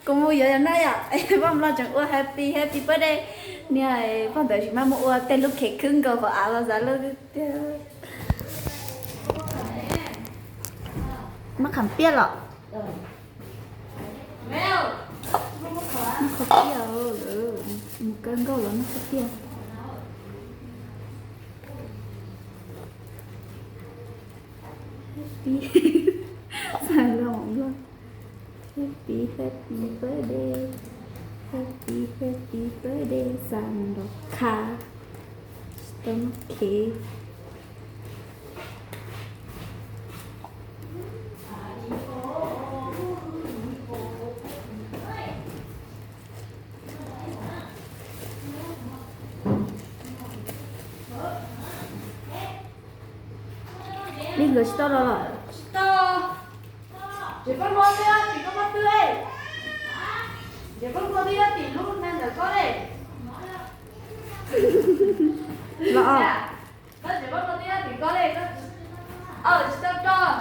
Kuv mus yuav yog na yom, poj nplog tseem ua happy happy birthday. Niag poj ntawd tsis maj mus ua tej lub khev khwb nkaus hauv av los xav lub tiag. Maj qham tiaj los? Maj qham tiaj, mus kawg nkaus los maj qham tiaj. Happy, xav los loj. Happy happy birthday, happy happy birthday, xav los kha, tsis tau muaj khev. Li nkawd tsis tau los lawm? Tsis tau. Tsev pab hluas twg, tim koj pab twg? Tsev pab hluas twg tim lub neej ntawm koj li? Los os. Koj tsev pab hluas twg tim koj li? Tsis tau los.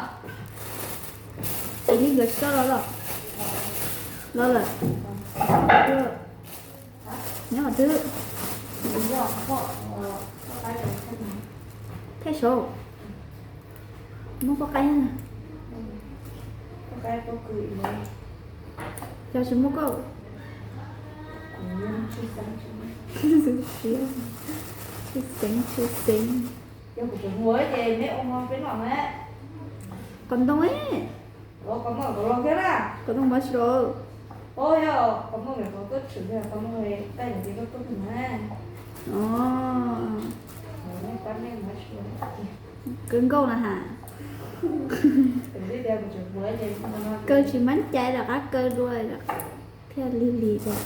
Tsis li nkawd tsis tau los los? Los lawm. Nyob qhov twg? Thaij saud. Muab koj qaib na. Yog tsis muab koj. Tsis xeev, tsis xeev. Qos ntoo, qos ntoo mas tsis los. Kawg nkaus na has. Kaw tsis mab cai rov qab kaw dua thiaj li lig tiag.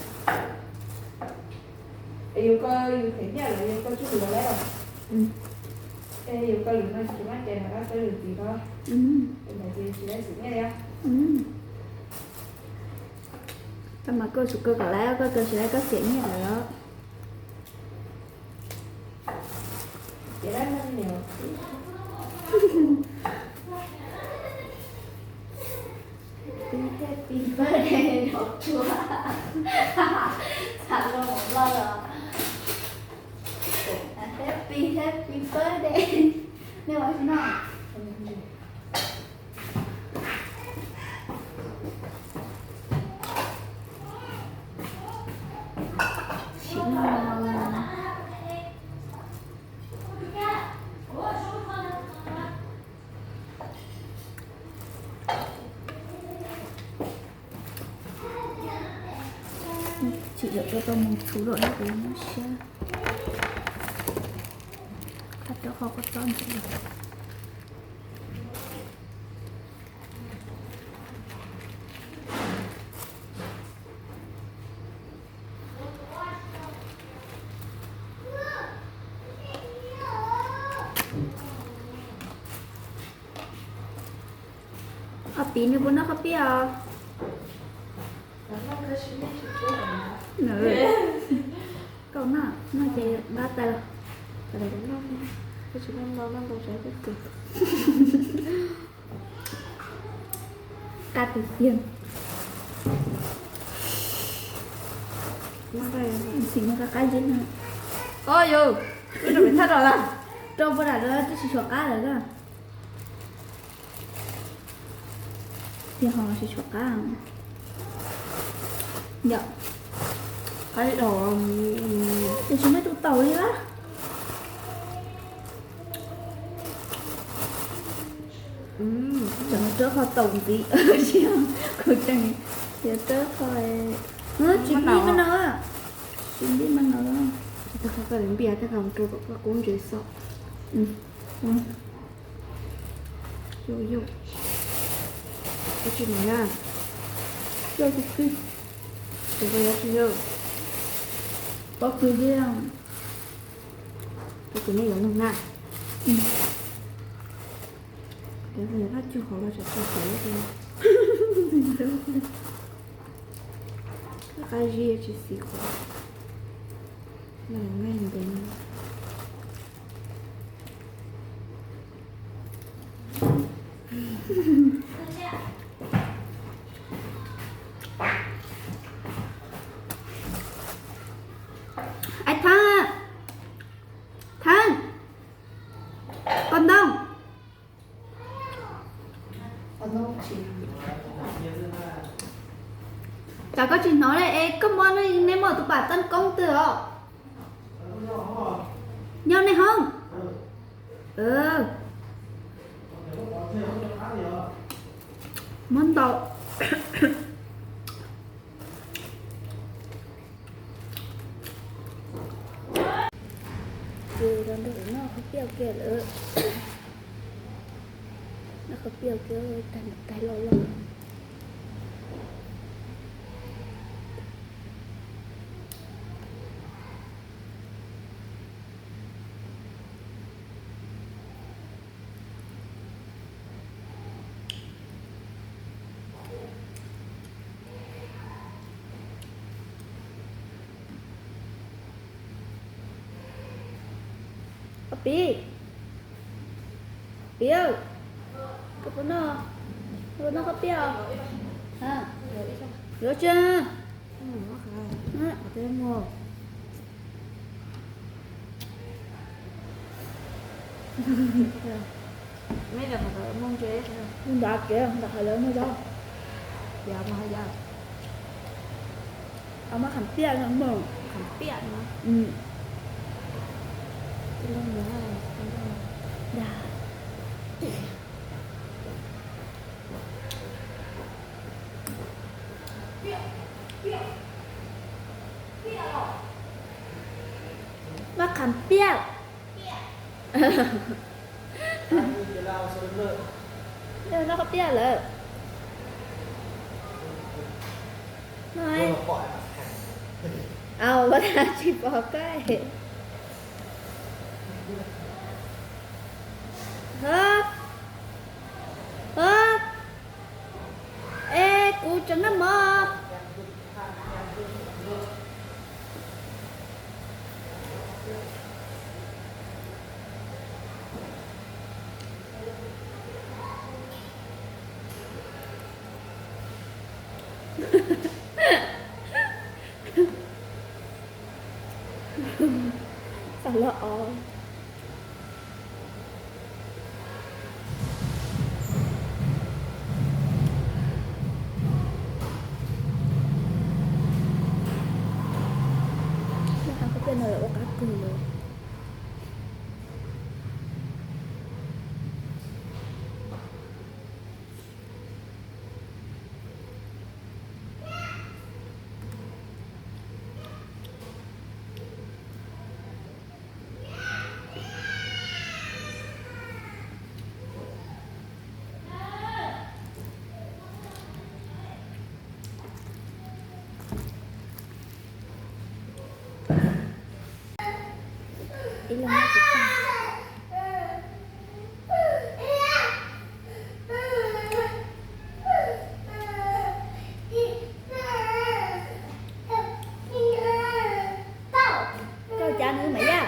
Tau mas koj tsum kaw kom laiv, koj kaw tsis laiv koj xiam nyiaj lawm os. Happy, happy birthday. Nej ua tsis noj. Sim no. Tsis yog koj tau mus txhuv lawm no kuv mob siab. Qab rau qhov koj txob ntxiv. Ob piv nws puas noj qhov piaj os? Koj noj, noj ces nqa tas los. Qab tiag tiag. Sim no qab qab zib no. Yus, wb rau pem thaj rau lawm. Rau pem rau lawm twb tsis tshua qab lawm. Tiag ho tsis tshua qab. Yom. Qab li dhau. Tus tsis muaj tus taus li lawm. Tseem rau qhov taus ntxiv. Kuv tseem yog rau qhov tsis npij maj no. Tsis npij maj no. Tej qhov koj npij tej qhov rau kom koj kub ntses xwb. Yus yus. Koj tsis mam na. Koj tsis tij. Tus koj yuav tsis yog. Pob kws thiab. Pob kws nej yuav nug na. Yuav nug nyob qab cug qhov los tsam tso qhov. Qab zib tsis xis qhov. Noj nqaij ntev. Cas koj tsis hnov li es koj muab, nej muaj tus pam txeeb koob twg os? Nyob nej hoob. Muab ntau. Ces los nrog kuv noj qhov piaj kiag lawm. Noj qhov piaj kiag, tais loj loj. Ob pib, pib, koj puas noj, koj puas noj qhov piaj? Yuav tsis? Ntawd kev ntawd hais lawv muaj zaub. Yog mas hais yog. Au, muab kham piaj no mog. Kham piaj no. Muab kham piaj. Noj qhov piaj lawm. Au, tsis pom koj. Hov, hov, es kuv tseem noj mov. Xam los os. Noj qhov piaj no ua qab kawg li. Ib leeg noj tsis tag. Koj cav nws mas yaj.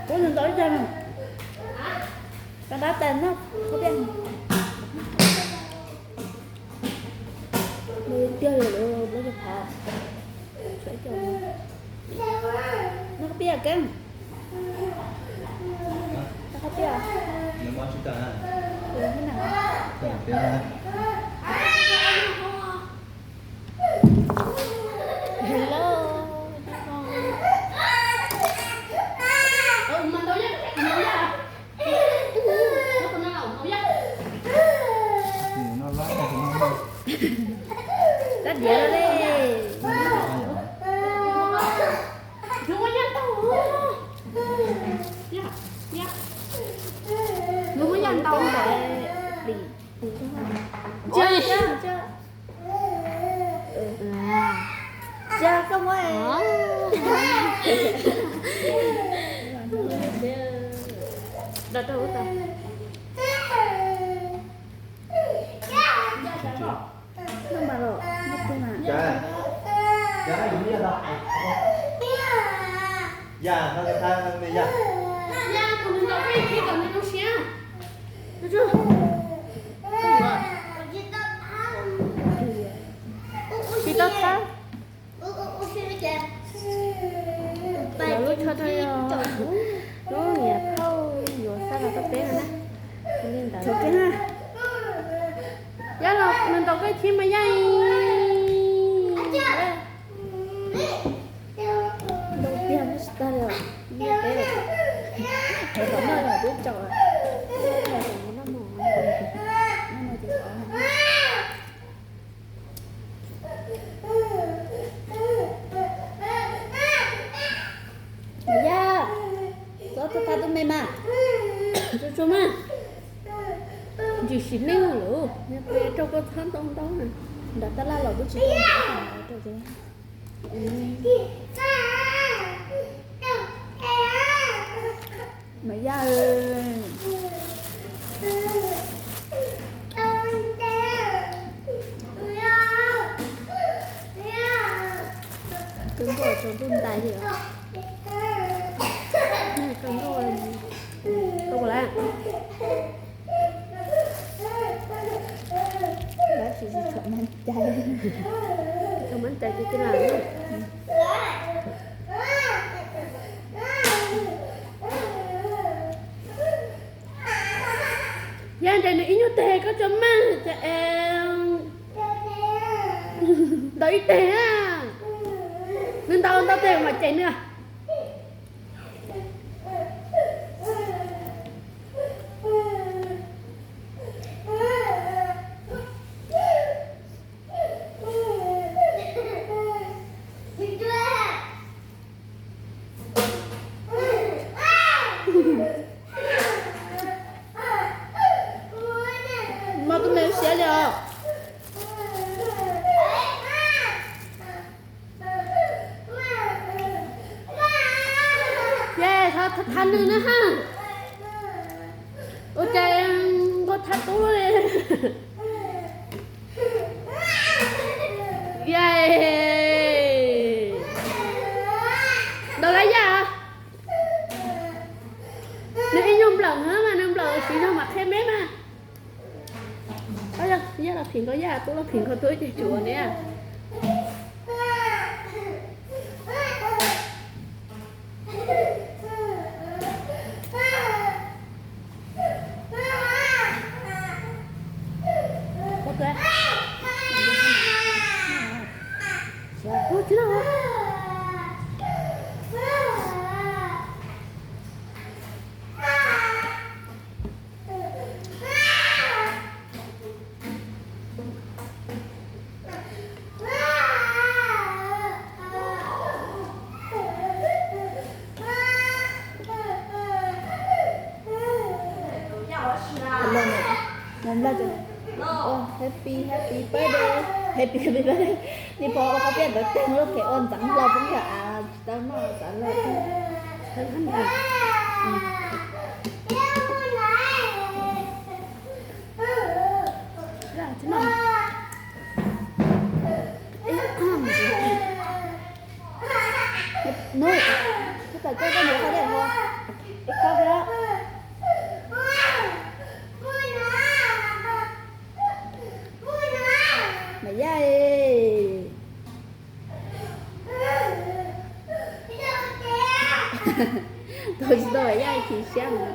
Kuv nws ntau ib tag no. Koj dab tas noj qhov piaj. Noj tiag lawm, noj qhov piaj keeb. Noj qhov piaj. Hello. Dab diav li. Nws muab yaj ntau ntawd. Tsis koj muab. Rau rau ub tau. Noj mas los, noj tiag mas. Tsis tau thab. Lub tsho rau yog lub niam phauj yuav xa los rau peb no na. Li ntawd. Yaj los nws ntaus koj chib mas yaj. Ntau tiag tsis tag li os. Qhov no yog peb tsaus, noj no ces qhov no. Yaj, txhob tha tub me mas, tsuag tsuag mas. Ntsis sim neej lawm, raug koj txhab ntau ntau na. Nram tab laj los kuj tsis tau rau. Mas yaj, kawg nkaus tsaus ntuj ntais li os. Kawg nkaus, kawg nkaus lawm. Lawv tsis tshua maj cai, tsis tshua maj cai ces tij laug. Yaj, ntes nws ib nyuag teg koj tso maj, ntaus ib teg na. Nws ntaus ntau teg mas cem nws. Mas tus me siab li os. Yaj, tha nws na ha. Ua cas nkauj thab tub li. Yaj, ntaus lawm yaj. Nws ib nyuag nplawm na mas nws nplawm siv zog mam qhia meb mas. Yaj los phim nkaus yaj, tub los phim nkaus tub ces tsuav ne. Happy, happy birthday, happy, happy birthday. Nws pom ua qhov tiaj ntawd tag lub phem ua ntxeev hlo poob yog av tsis tau noj xav lawm. Nub, koj tawm koj koj mus qhov dej hua, ib khob thiab. Mas yaj, tau tsis tau yaj chim siab no.